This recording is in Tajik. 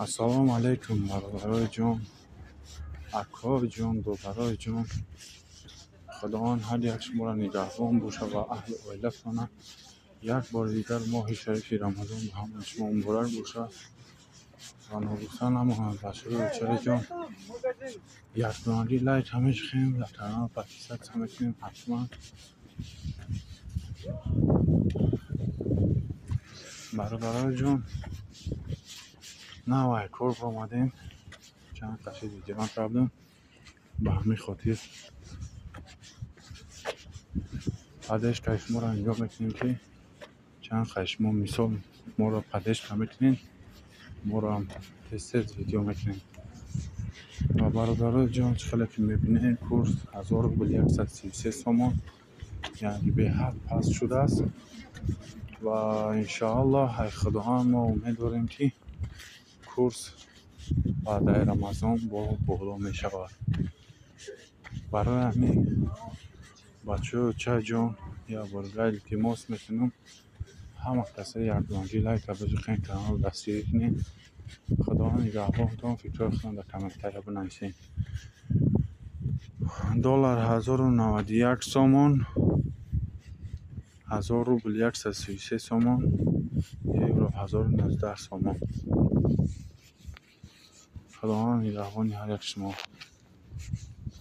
Ассалому алайкум, бародарои ҷон, акои ҷон, додарои ҷон. Худованд ҳар як шуморо нигаҳбон бошад ва аҳли оилатона. Як бори дигар моҳи шарифи Рамазон ба ҳамаи шумо муборак бошад. Ва ногуфта намонад, бачаҳои бечораи ҷон, якдонагӣ лайк ҳамешихем, дар канал подписаться мекунем ҳатман. Бародарои ҷон, навай кор омадем, чанд қаши видео кардем. Ба ҳамин хотир поддержкаи шуморо нигоҳ мекунем, ки чанд қай шумо мисол моро поддержка мекунед, моро ҳам тез-тез видео мекунем. Ва бародарои ҷон, чӣ хеле ки мебинед, курс 1000 рубл 133 сомон, яъне беҳад паст шудааст. Ва иншоаллоҳ, ай Худованд мо умед дорем, ки курс баъдаи Рамазон бо боло мешавад. Барои ҳамин, бачаҳои очаҷон, як бор дигар илтимос мекунам, ҳама каса якдонагӣ лайка бижиқен, каналро дастгирӣ кунед. Худованд нигаҳбонтон, фикрҳои худтон дар комментария бинависед. Доллар 1091 сомон, 1000 рубл 133 сомон, евро 1019 сомон. Худованд нигаҳбони ҳар як шумо.